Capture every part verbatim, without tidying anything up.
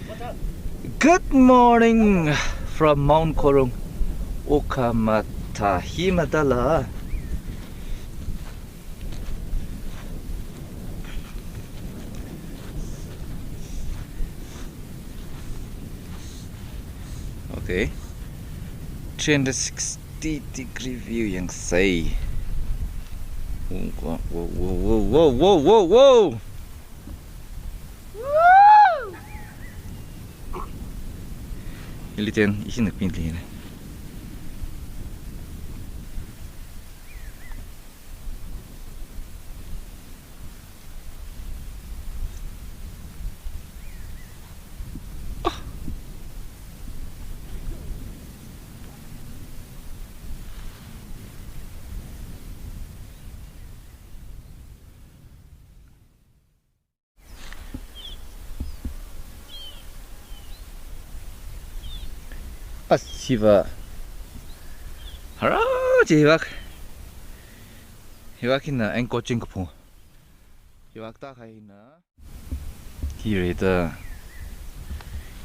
Good morning from Mount Khorung. Okhamatha hi mathāla. Okay. Three hundred sixty degree view yang sai. Whoa, whoa, whoa, whoa, whoa, whoa, whoa, whoa. Hili ten, ishi nakpin li ne. As, hiva. Hara, chi hivak. Hivak hina anchor chingkaphung. Hivak ta khai hina. Hi rida.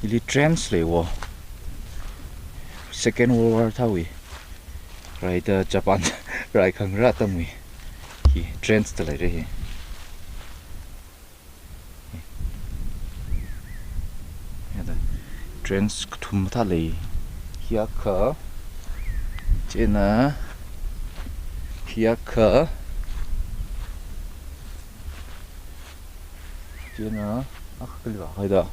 Hili trench lei wo. Second World War thāwui. Rida Japan rai khangarā atamwui. Hi trench ta leira hi. Yada. Trench kathum thā lei. Hi akha. Chieina. Hi akha. Chieina. Akha kali va haida.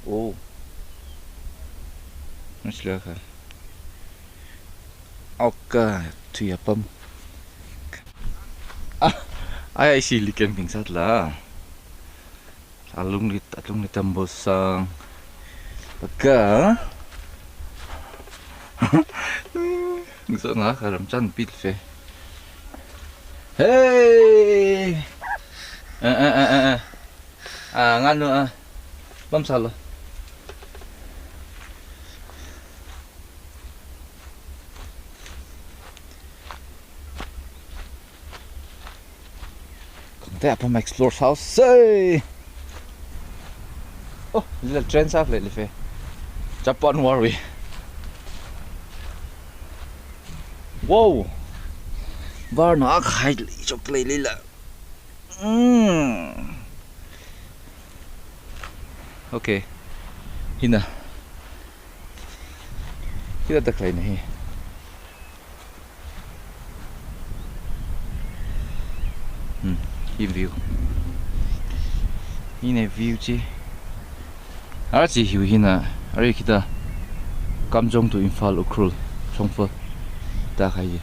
Oh. Machila kha. Oka, tui apam. Ah, ai, ai, si liken ping sat la. Alungli, alungli tambosang. Oka. Ngisona karam chan pil fe. Hey. Eh, eh, eh, eh, eh. Ah, nganu, ah. Pam salo. Kangte apam explore sāsei. Oh, lila trench sā lei lei fe. Japan War wui. Wow. Var na khai lei chok lei lila. Mm. Okay. Hina. Hina tak lei na hi. Hmm. Hi view. Hina view chi. Ara chi hiwui hina. Ara hithāda. Kamjong to Imphal Ukhrul. Shongfa. Ta khai.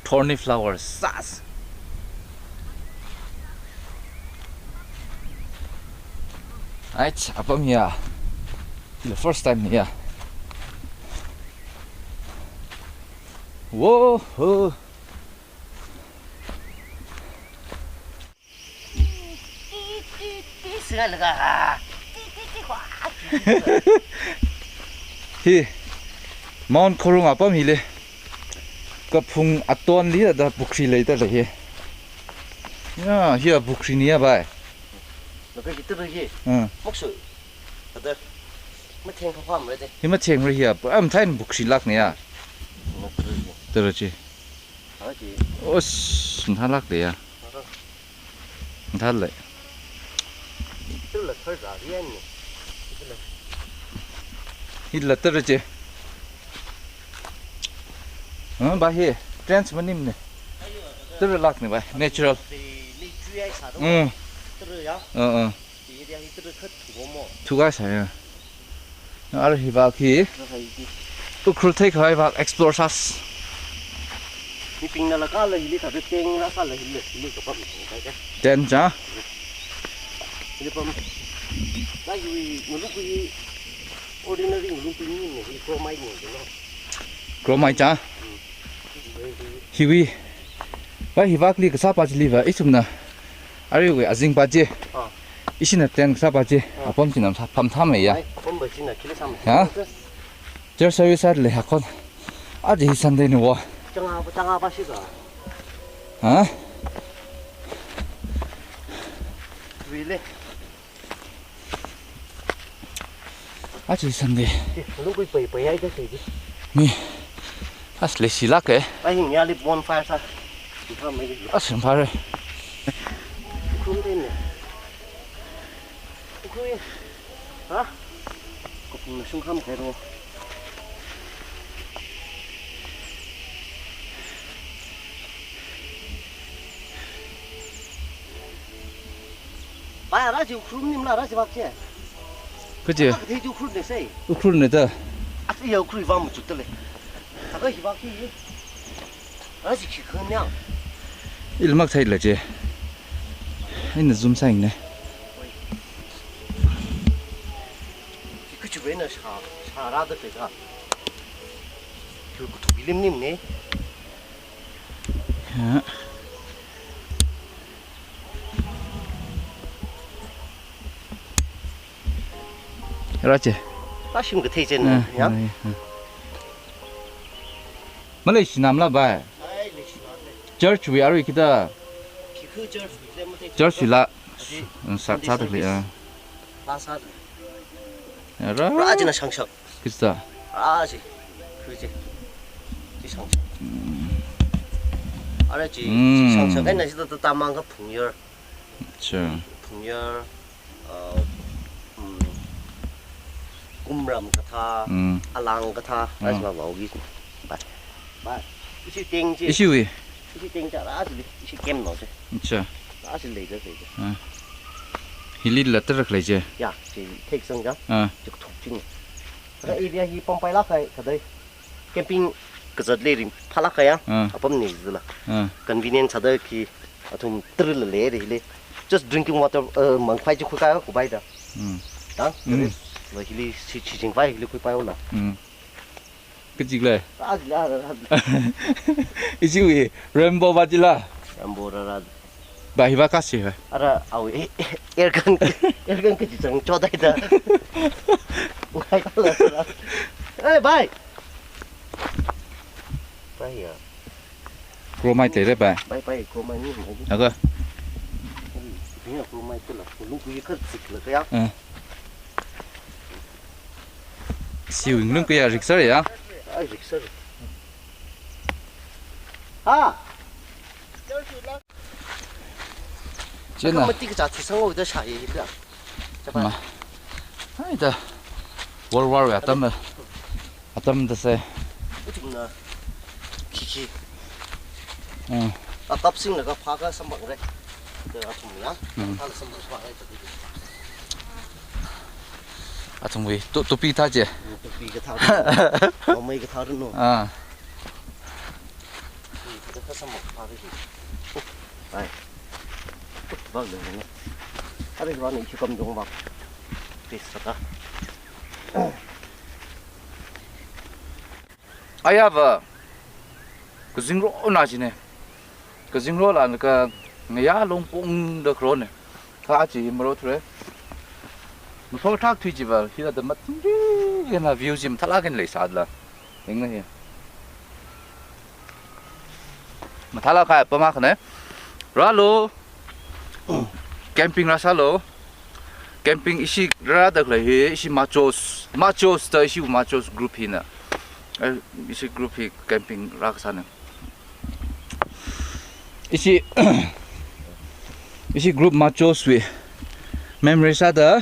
Thorny flowers, sas. Ait, apam hiya. The first time hiya. Whoa, ho. Hi, Mount Khorung apam hili. Kaphung atonli da pukhri leida lei hi. Ya, hiya pukhri niya bai. Laka hi tara hi. Hmm. Moksu. Ada. Matheng kha kham re de. Hi matheng re hiya. Am thain pukhri lak niya. Tara chi. Os, nthalak de ya. Nthal le. Hila tara che. Ha, ba hi, trench manim ne. Tara lak ne ba, natural. Mm. Uh, uh. Thuka sa ya. Ara hivak hi. Ukhrul theikhavai vak explore sas. Mibingna la kala hili thāda tengla kala hili, hili kapam. Ten cha. Hili pam. La hiwui ngalukui ordinary ngalukui ni ne, hili chromite ne, you know. Chromite cha. Hiwui. Bhai, hivakli kasāpa chili va, ithumna aruiwui azingpa chi. Ah. Ishina tent kasāpa chi. Ah. Apam china sa, pamthāmeiya. Ai, apam ba china khili sāmei. Ha? Church service atle hakhon. Aja hi Sunday ni wo. Changa, changa ba shi ga. Ha? Really? Aja Sunday. Lungkui pai pai ai ka sei ji. Mi. As leishilāka. Ai hing ya li bonfire sā. Singkham mai ji. As singphare. Khum den ne. Khum. Ha? Kupung na singkham kai ro. Bhai, ara chi Ukhrul maningla, ara chi vak chi. Kachi? Ara kathei chi Ukhrul ne sai. Ukhrul ne da. Ati ya Ukhrul vang machut le. Saka hi vak hi. Ara chi khi khun ya. Ilmak thai la chi. Ina zoom sāyang ne. Oi. Khi kachi ve na sha, sha ra da pe ka. Khi ku tu bilim nim ne. Ya. Ra chi. Ashim kathei chi ne, ya. Malaysia namla bhai. Ai, Malaysia nam le. Church wui arui kita. Khi khu church wui le mate. Church wui la. Adi. Mm, sa, Sunday sa ta le, service. Ah. La sa. Ya, ra. Ra chi na shangshak. Kista. Ra chi. Khu chi. Chi shangshak. Mm. Ara chi, mm, chi shangshak. Ai na chi ta, ta, ta mang ka phung yor. Acha. Phung yor. Uh, mm, kumram kathā, mm, alang kathā, mm, that's my wow. Bhai. Bhai. Ishi ting chi. Ishi wui. Ishi ting cha ra chi li. Ishi kem no chi. Acha. Ra chi lei da lei da. Ah. Hili la tarak lei chi. Ya, chi thek sang ja. Ah. Chi thuk ching. Ka area hi pampai la kai kadai. Camping kazat le ring phalak kaya, ah, apam ni zila. Ah. Convenience ada ki athum tril le re le. Just drinking water, eh, mangkhai chi khuikai kubai da. Mm. Tang? Mm. Lo hili chi, chi jingpai hili khuipai ola. Mm. Kajik le. Ra la, ra, ra. Ichi wi rainbow ba chila. Rainbow ra ra. Bhai, hiva kasi bhai. Ara, au, eh, eh, airgun, airgun kachi chang chodai da. Ngai kala ra. Eh, bhai. Bhai ya. Chromite le re bhai. Bhai, bhai, chromite ni, bhai. Aga. Bhai, chromite tu la, lu ku ye kar sik la kaya. Eh. Siu inglung kaya riksar ya. Ai, riksar. Ha. China. Mati kacha thisang o da shaye hila. Chapa. Ma. Ai da. World War ya tam. Atam da se. Utum na. Khi khi. Hmm. A kap sing na ka pha ka sambang re. Da atum ya. Hmm. Pha ka sambang pha re. Athum wui tu, tupi tha chi. Tupi kathā. Mamai kathā no. Ah. Khi kathā sambang pha re. Ai. Bak le ne. Are bak ne ishi kam jong bak. Tis saka. Aya va. Kazing ro na chi ne. Kazing ro la na ka ngaya long pong da kro ne. Kha achi maro thre. Maro thak thui chi va. Hila da mat. Yana view chi mathālak in lei sa la. Eng na hi. Mathālak khai pa ma khane. Ra lo. Camping ra sa lo. Camping ishi ra da khlei hi, ishi Machos. Machos ta ishi Machos group hi na. Eh, ishi group hi camping ra ka sa na. Ishi, ishi group Machos wui memory sa da.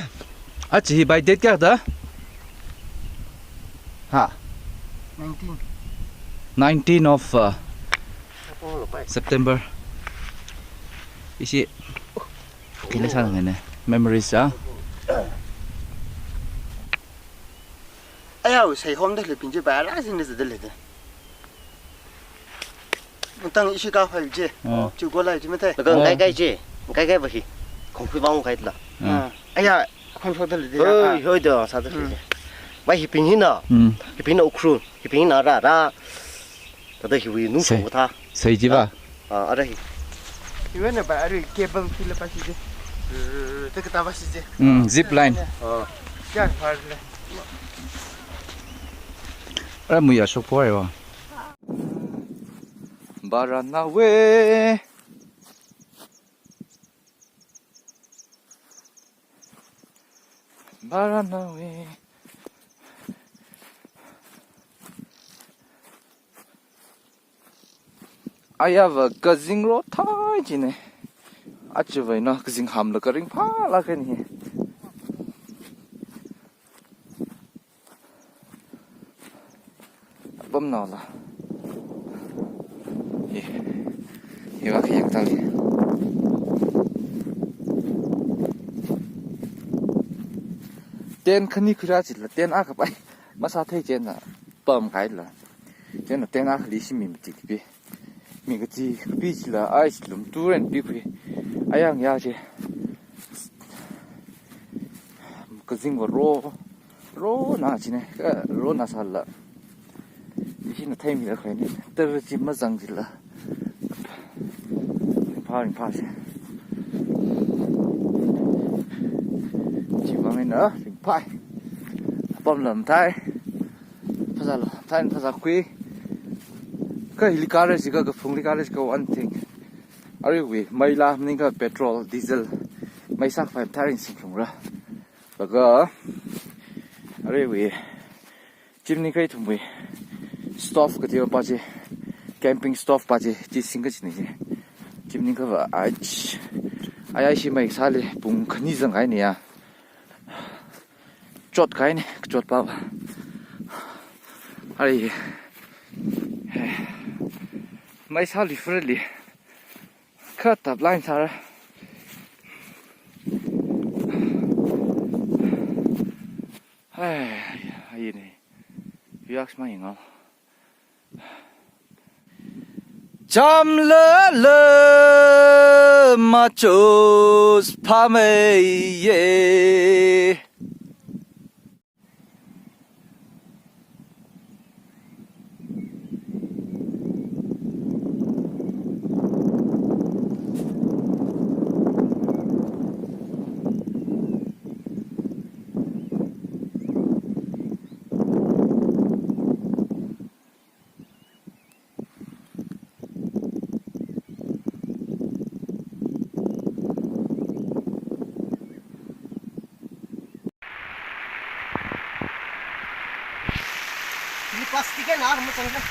Achi hi bhai date kya da? Ha? Nineteen. Nineteen of, uh, September. Ishi kila sa ngene. Memories, ah. Aya, sai hom da le pin je ba la sin de le de. Tang ishi ka phai je. Ah. Chu go lai je mate. Laga ngai kai je. Ngai kai ba hi. Khong phui bang kai la. Ah. Aya, khon so da le de. Hoi, hoi da sa da le. Ba hi pin hi na. Hmm. Hi pin na Ukhrul. Hi pin na ra ra. Tada hiwui nung sai, shong kathā. Sai chi va. Ah, ara hi. Iwena ba ara cable kila pa sije. Te kata pa sije. Mm, zip line. Ah. Kya phar le. Ara muya shokphoi wa. Baranawe. Baranawe. Ayava kazing ro thai chine. Achivaina kazing hamla karing phala kani. Apam naola. Ye. Ye, wa khayang tali. Tent khani khura chila, tent akha pai. Masāthei chieina pamkahaila. Chieina tent akhali shim mi mati kapi. Mi kachi kapi chila, ai, lumtu ren pikhui. Ayang ya che. Kazing va ro, rona chine, ka rona sāla. Ishi na thei mi la khai ni, tara chi mazang chila. Ringphā, ringphā che. Chi vang ina, ringphā. Apam lam thai. Phazā lam thai, phazā khui. Ka hili kala jiakha, ka phungli kala jiakha one thing. Aruiwui, mei la, maningakha petrol, diesel, mei sākhavai mathārin singshungra. Laga, aruiwui, chimney kaithumwui, stove kateopa chi, camping stove pa chi, chi singkachini chi. Chimney kava, ai, ch-, ai, ai, shi mei sāli, pung khani zangkahaini ya. Chotkahaini, chotpa va. Ai, mei sāli furli. Kha tap line sāra. Ai, ai, ai, ne. Yaks ma yinga. Chamlala machos phameiye. Ini plastic na, kamu cangkang.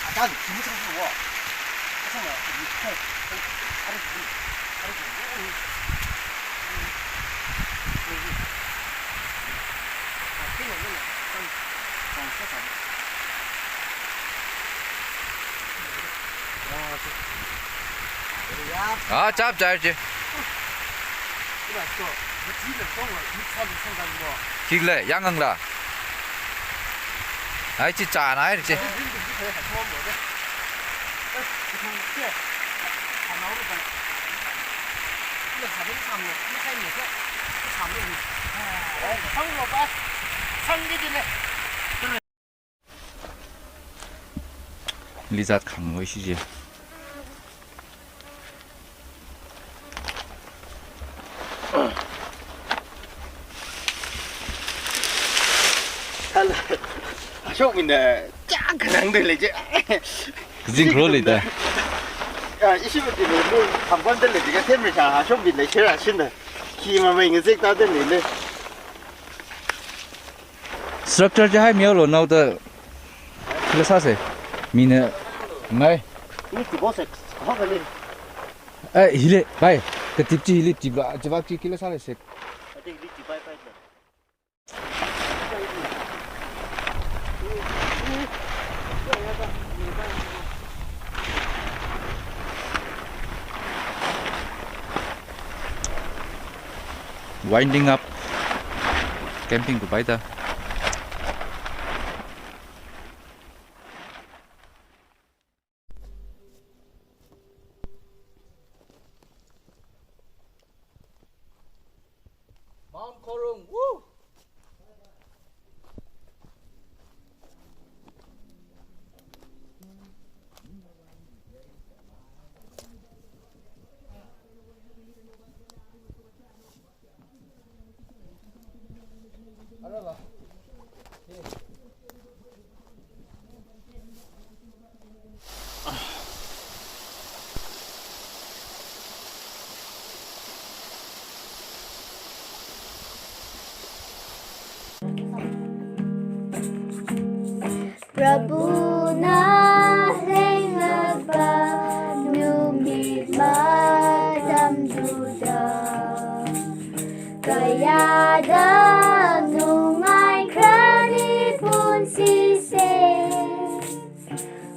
Ada, kamu cangkang wo. Ada, ada, ada. Ah, chap chai chi. Thik le, yang ang la. Ai chi cha na ai chi. Lizard khangwui shi je. Hala, ashok mina chang khanang de le je. Zing kro le da. Ah, ishi ba de le, mo, kampam de le, de ka temre sha, ashok mina share shin da. Khi mamei ngazek ta de le le. Structure chi haimihaolu naoda khila sāsa. Mina ngai. Ni tibo se, ho ka ni. Eh, hili, bhai. Katip chi hili tipla, jawab chi khila sāla se. Ati hili tibai bai. Winding up. Camping khuipai da. Mount Korung, woo! Prabhuna leinglakpa numit matamthuda, kayāda nungai khararchan punsise.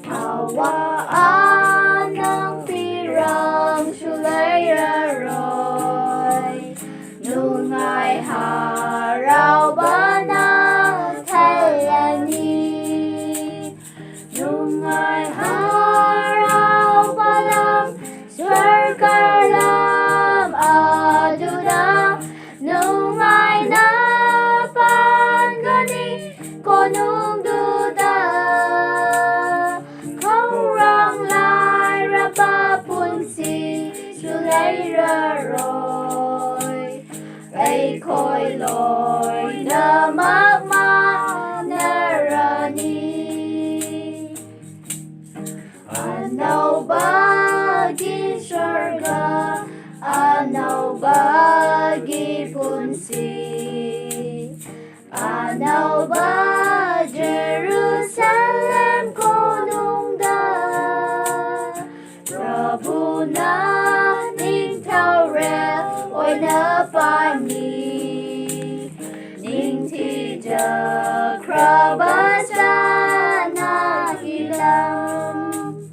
Avā, ana pirang shuleiraroi, nungai haraopana theiani. Nungai haraopa lam, sarkar lam aduda, nungai napan khani konungthuda, khaorang lairapa punsi shuleiraroi, eikhoi loina makmānarani. Anaopa ki sarkar, anaopa ki punsi, anao